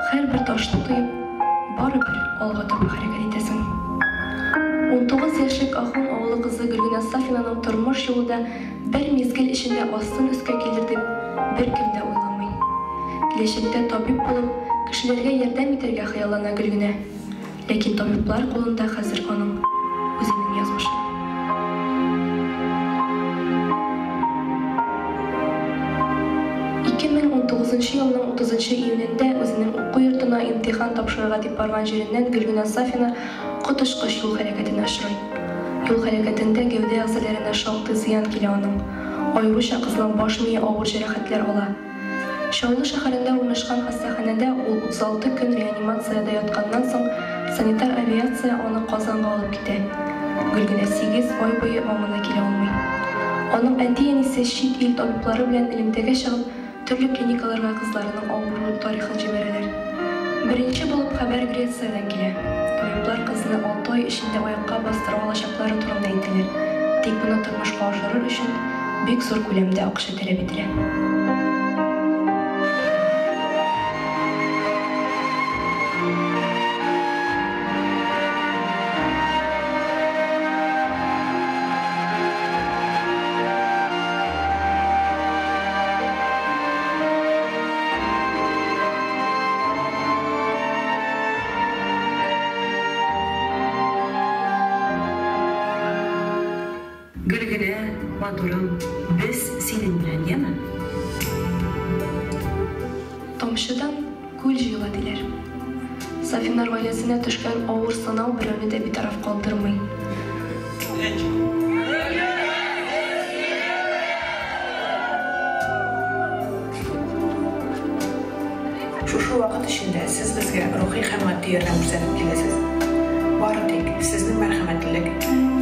Һәрбер ташны тоеп, барыбер алга таба хәрәкәт итәсең. 19 яшьлек Ахун авылы кызы Гөлгенә Сафинаның тормыш юлы да бер мизгел эчендә астын өскә килер дип беркем дә уйламый. Киләчәктә табиб булып, кешеләргә ярдәм итәргә хыяллана Гөлгенә. Ләкин табиблар кулында хәзер аның үзенең язмышы. 2019 елның 30 июнендә үзенең уку йортына имтихан тапшырырга дип барган җиреннән Гөлгенә Сафина коточкыч юл һәлакәтенә очрый. Юл һәлакәтендә гәүдә әгъзаләренә шактый зыян килә аның. Аеруча кызның баш мие авыр җәрәхәтләр ала. Чаллы шәһәрендә урнашкан хастаханәдә ул 36 көн реанимациядә ятканнан соң, санитар авиация аны Казанга алып китә. Гөлгенә сигез ай буе аңына килә алмый. Аның әти-әнисе чит ил табиблары белән элемтәгә чыгып, төрле клиникаларга кызларының авыру тарихын җибәрәләр. Беренче булып хәбәр Грециядән килә. Табиблар кызны алты ай эчендә аякка бастыра алачаклары турында әйтәләр. Тик моны тормышка ашырыр өчен бик зур күләмдә акча таләп ителә. Гөлгенә, матурым, без синең белән, яме? Тамчыдан күл җыела, диләр. Сафиннар гаиләсенә төшкән авыр сынау берәүне дә битараф калдырмый. Шушы вакыт эчендә сез безгә рухи һәм матди ярдәм күрсәтеп киләсез. Бары тик сезнең мәрхәмәтлелек,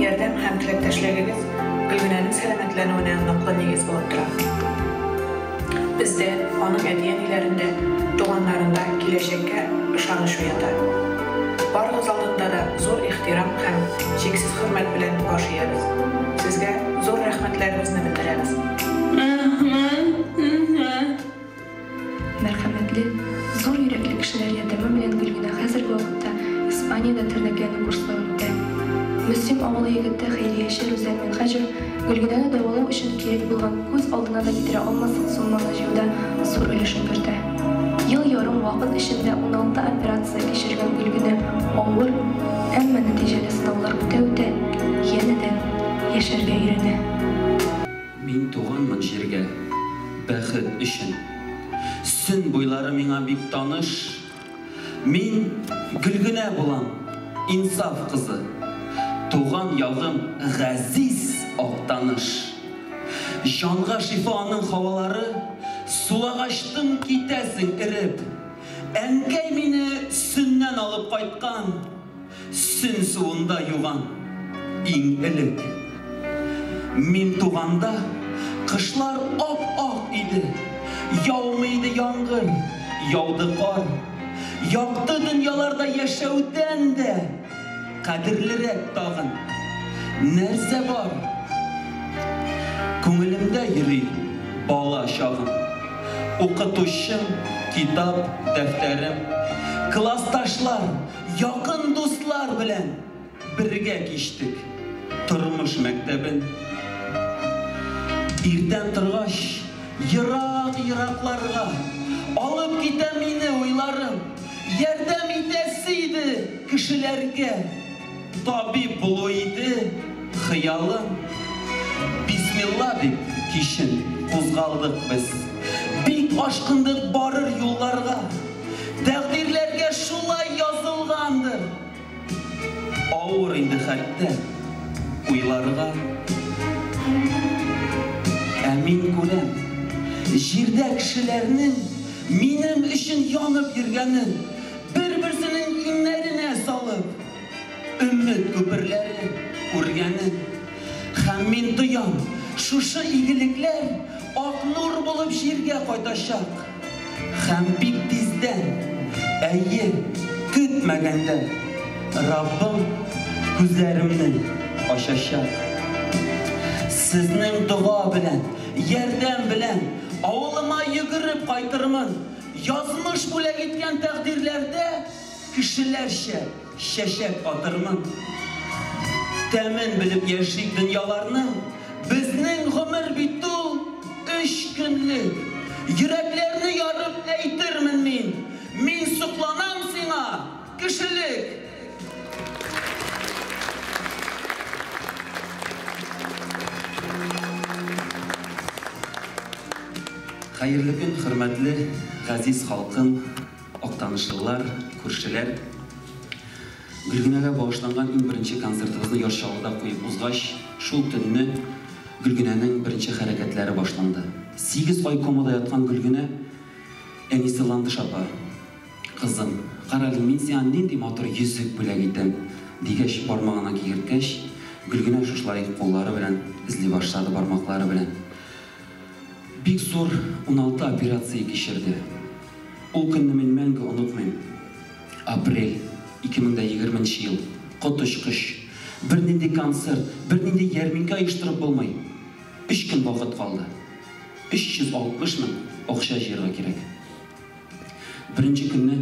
ярдәм һәм теләктәшлегегез Гөлгенәнең сәламәтләнүенә ныклы нигез булып тора. Бездә, аның әти-әниләрендә, туганнарында киләчәккә ышаныч уята. Барыгыз алдында да зур ихтирам һәм чиксез хөрмәт белән баш иябез. Сезгә зур рәхмәтләребезне белдерәбез. Мәрхәмәтле, зур йөрәкле кешеләр ярдәме белән Гөлгенә хәзерге вакытта Испаниядә тернәкләнү курсларын үтә. Мөслим авылы егете хәйрияче Рүзәл Минһаҗев Гөлгенәне дәвалау өчен кирәк булган күз алдына да китерә алмаслык сумманы җыюда зур өлешен кертә. Ел ярым вакыт эчендә 16 операция кичергән Гөлгенә авыр, әмма нәтиҗәле сынаулар үтә-үтә, янәдән яшәргә өйрәнә. Мин туганмын җиргә бәхет өчен. Сөн буйлары миңа бик таныш. Мин Гөлгенә булам, Инсаф кызы. Туган ягым газиз Актаныш. Җанга шифа аның һавалары, Сулагач тын китәсең эреп. Әнкәй мине Сөннән алып кайткан. Сөн суында юган иң элек. Мин туганда кышлар ап-ак иде, Яумый иде яңгыр, яуды кар. Якты дөньяларда яшәүдән дә Кадерлерәк тагын нәрсә бар? Күңелемдә йөри бала чагым. Укытучым, китап, дәфтәрем, Классташлар, Якын дуслар белән бергә кичтек тормыш мәктәбен. Иртән торгач, ерак-еракларга алып китә мине уйларым. Ярдәм итәсе иде кешеләргә, табиб булу иде хыялым. Бисмилла дип кичен кузгалдык без, бик ашкындык барыр юлларга. Тәкъдирләргә шулай язылгандыр. Авыр инде хәтта уйларга. Ә мин күрәм, җирдә кешеләрнең минем өчен янып йөргәнен, бер-берсенең иңнәренә салып, өмет күперләре үргәнен. Һәм мин тоям, шушы игелекләр ак нур булып җиргә кайтачак. Һәм бик тиздән, әйе, көтмәгәндә, Раббым күзләремне ачачак. Сезнең дога белән, ярдәм белән авылыма йөгереп кайтырмын. Язмыш бүләк иткән тәкъдирләрдә кешеләрчә чәчәк атырмын. Тәмен белеп яшик дөньяларның, безнең гомер бит ул 3 көнлек. Йөрәкләрне ярып әйтермен мин, мин сокланам сиңа, кешелек. Хәерле көн, хөрмәтле газиз халкым, актанышлылар, күршеләр. Гөлгенәгә багышланган иң беренче концертыбызны Яр Чаллыда куеп узгач, шул төнне Гөлгенәнең беренче хәрәкәтләре башланды. 8 ай комада яткан Гөлгенә, әнисе Ландыш апа, кызым, карале, мин сиңа нинди матур йөзек бүләк итәм, дигәч, бармагына кигерткәч, Гөлгенә шушылай куллары белән эзли башлады, бармаклары белән. Бик зур 16 операция кичерде. Ул көнне мин мәңге онытмыйм. Апрель 2020 ел. Коточкыч. Бернинди концерт, бернинди ярминкә оештырып булмый. 3 көн вакыт калды. 360 мең акча җыярга кирәк. Беренче көнне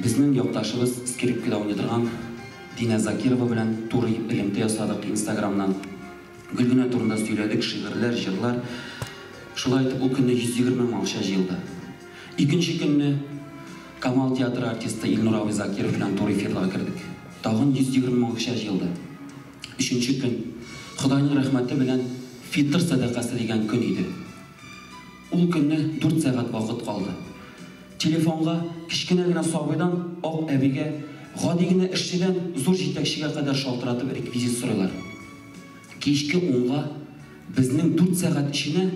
безнең якташыбыз скрипкада уйный торган Дина Закирова белән туры элемтә ясадык Инстаграмнан. Гөлгенә турында сөйләдек, шигырьләр, җырлар. Шулай итеп ул көнне 120 мең акча җыелды. Икенче көнне Камал театры артисты Илнур абый Закиров белән туры эфирга кердек. Тагын 120 мең акча җыелды. Өченче көн Ходайның рәхмәте белән фитр сәдакасы дигән көн иде. Ул көнне 4 сәгать вакыт калды. Телефонга кечкенә генә сабыйдан ак әбигә, гади генә эшчедән зур җитәкчегә кадәр шалтыратып реквизит сорыйлар. Кичке 10-га безнең 4 сәгать эченә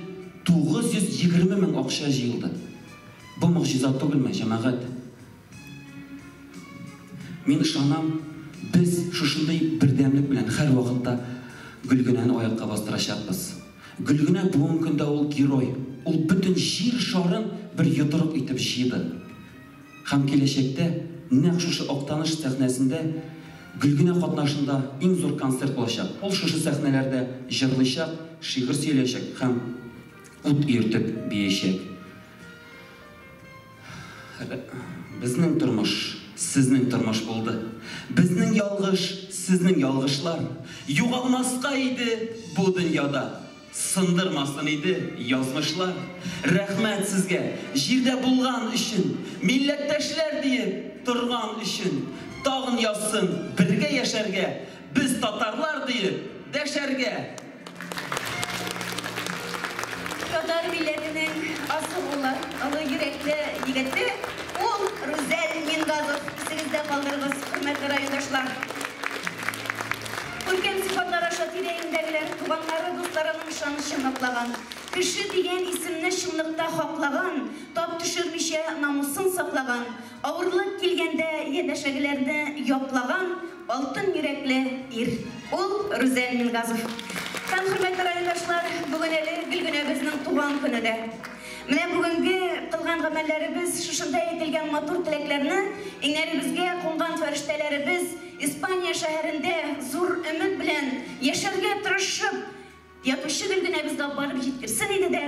920 мең акча җыелды. Бу могҗиза түгелме, җәмәгать? Мин ышанам, без шушындый бердәмлек белән һәр вакытта Гөлгенәне аякка бастырачакбыз. Гөлгенә бүгенге көндә ул герой. Ул бөтен җир шарын бер йодрык итеп җыйды. Һәм киләчәктә нәкъ шушы Актаныш сәхнәсендә Гөлгенә катнашында иң зур концерт булачак. Ул шушы сәхнәләрдә җырлыйчак, шигырь сөйләячәк һәм ут йөртеп биячәк. Безнең тормыш, сезнең тормыш булды. Безнең ялгыш, сезнең ялгышлар. Югалмаска иде бу дөньяда. Сындырмасын иде язмышлар. Рәхмәт сезгә, җирдә булган өчен, милләттәшләр диеп торган өчен. Тагын язсын бергә яшәргә, без татарлар диеп дәшәргә. Татар милләтенең асыл улы, олы йөрәкле егете ул Рүзәл Мингазов. Исегездә калдырыгыз, хөрмәтле райондашлар. Күркәм сыйфатлар аша тирә-юньдәгеләр, туганнары, дусларының ышанычын аклаган, кеше дигән исемне чынлыкта хаклаган, тап төшермичә намусын саклаган, авырлык килгәндә янәшәгеләрне яклаган алтын йөрәкле ир. Ул Рүзәл Мингазов. Һәм хөрмәтле райондашлар, бүген әле Гөлгенәбезнең туган көне дә. Менә бүгенге кылган гамәлләребез, шушында әйтелгән матур теләкләрне иңнәребезгә кунган фәрештәләребез Испания шәһәрендә зур өмет белән яшәргә тырышып ятучы Гөлгенәбезгә барып җиткерсен иде дә,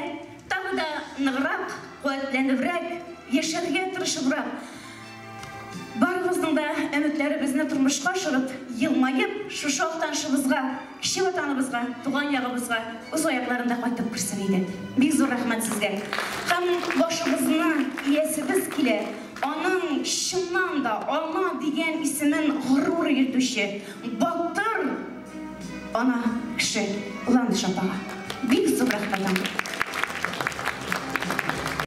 тагы да ныграк, куәтләнебрәк, яшәргә тырышыбрак, барыбызның да өметләребезне тормышка ашырып, елмаеп, шушы Актанышыбызга, кече ватаныбызга, туган ягыбызга үз аякларында кайтып керсен иде. Бик зур рәхмәт сезгә. Һәм башыбызны иясебез килә, аның чыннан да ана дигән исемен горур йөртүче батыр ана кеше Ландыш апага. Бик зур рәхмәт аңа.